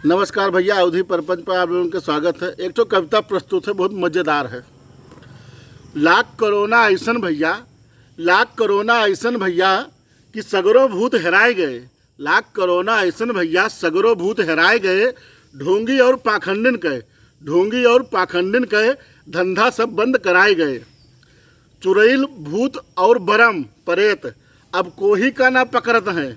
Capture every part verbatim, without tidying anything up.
नमस्कार भैया, अवधी प्रपंच पर आप लोगन के स्वागत है। एक ठो कविता प्रस्तुत है, बहुत मजेदार है। लाग कोरोना अइसन भैया, लाग कोरोना अइसन भैया कि सगरो भूत हेराय गए। लाग कोरोना अइसन भैया, सगरो भूत हेराय गए। ढोंगी और पाखंडिन के, ढोंगी और पाखंडिन के धंधा सब बंद कराय गए। चुरैल भूत और बरम परेत अब कोही का ना पकड़त हैं।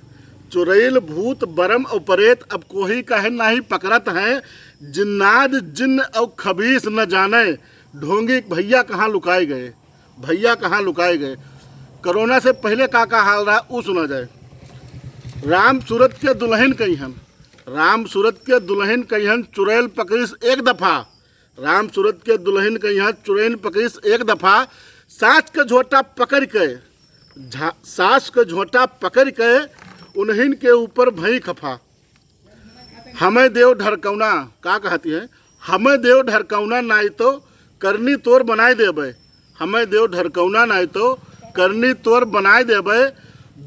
चुरैल भूत बरम और परेत अब कोही का है नाही पकड़त हैं। जिन्नाद जिन्न और खबीस न जाने, ढोंगी भैया कहाँ लुकाए गए, भैया कहाँ लुकाए गए। कोरोना से पहिले का का हाल रहा, ऊ सुना जाए। राम सूरत के दुलहिन कइहन, राम सूरत के दुलहिन कइहन चुरैल पकड़िस एक दफा। राम सूरत के दुलहिन कइहन चुरैल पकड़िस एक दफा। सास के झोटा पकड़ के, झा-, सास के झोटा पकड़ के उन्हिन के ऊपर भई खफा। हमें देव ढरकौना, का कहती है? हमें देव ढरकौना नाई तो करनी तोर बनाए देबे। हमें देव ढरकौना नाई तो करनी तोर बनाए देबे।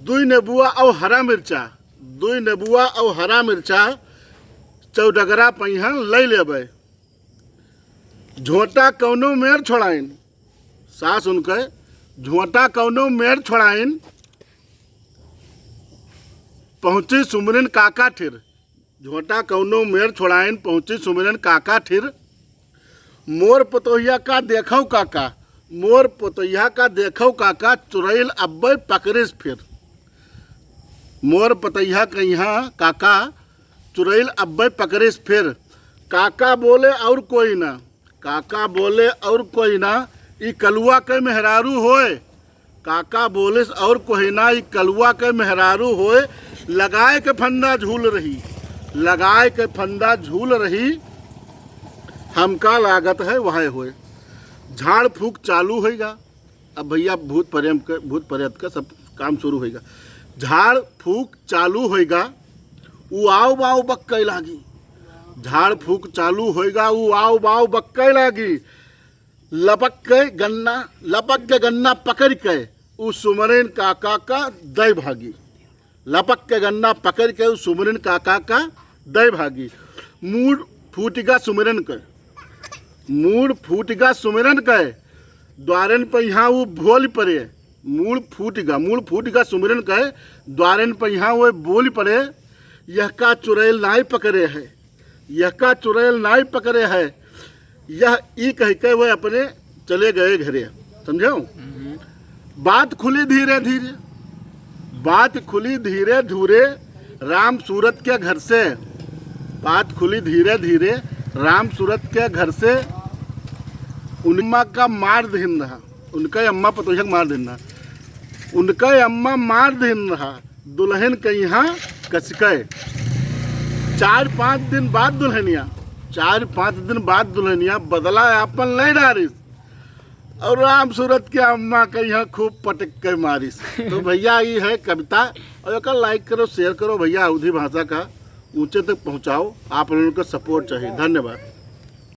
दुई नेबुआ और हरा मिर्चा, दुई नेबुआ और हरा मिर्चा चौडगरा पइहन लई लेबे। झोटा कौनो मेर छोड़ाइन, सास उनके, झोटा कौनो मेर छोड़ाइन, पहुँची सुमरिन काका ठिर। झोटा कौनो मेर छोड़ाइन, पहुँची सुमरिन काका ठिर। मोर पतोहिया का देखौ काका, मोर पतोहिया का देखौ काका, चुरैल अब्बै पकड़िस फिर। मोर पतोहिया कइहन काका, चुरैल अब्बै पकड़िस फिर। काका बोले और कोई ना, काका बोले और कोई ना, ई कलुआ के मेहरारू होए। काका बोलिस और कोई ना, ई कलुआ के मेहरारू होए। लगाए के फंदा झूल रही, लगाए के फंदा झूल रही, हमका लागत है वह होए। झाड़ फूक चालू होइगा। अब भैया भूत प्रेम के, भूत प्रेत का सब काम शुरू होइगा। झाड़ फूक चालू होइगा, उ आव बाव बक्कै लागी। झाड़ फूक चालू होइगा, उ आव बाव बक्कै लागी। लपक के गन्ना, लपक के गन्ना पकड़ के उ सुमरेन काका का दै भागी। लपक के गन्ना पकड़ के उ सुमरेन काका का दै भागी। मूड़ फूटिगा सुमरेन के, मूड़ फूटिगा सुमरेन के, द्वारेन पे यहाँ उ बोल पड़े। मूड़ फूटिगा, मूड़ फूटिगा सुमरेन के, द्वारेन पे यहाँ उ बोल पड़े। यह का चुरैल नाई पकड़े है, यह का चुरैल नाई पकड़े है, यह ई कह के वे अपने चले गए घरे। समझो? बात खुली धीरे धीरे, बात खुली धीरे धीरे राम सूरत के घर से, बात खुली धीरे धीरे राम सूरत के घर से। उनका मार दिन रहा, उनका अम्मा पतोहिया के मार दिन रहा, उनका अम्मा मार दिन रहा। दुलहिन कइहाँ कसिकै। चार पाँच दिन बाद दुलहिनिया, चार पाँच दिन बाद दुलहिनिया बदला आपन लै डारिस। और राम सूरत के अम्मा कइहाँ खूब पटक के मारिस। तो भैया, ई है कविता, और एकर like करो, share करो भैया, अवधी भाषा का ऊँचे तक पहुँचाओ, आप लोगन का support चाहिए। धन्यवाद।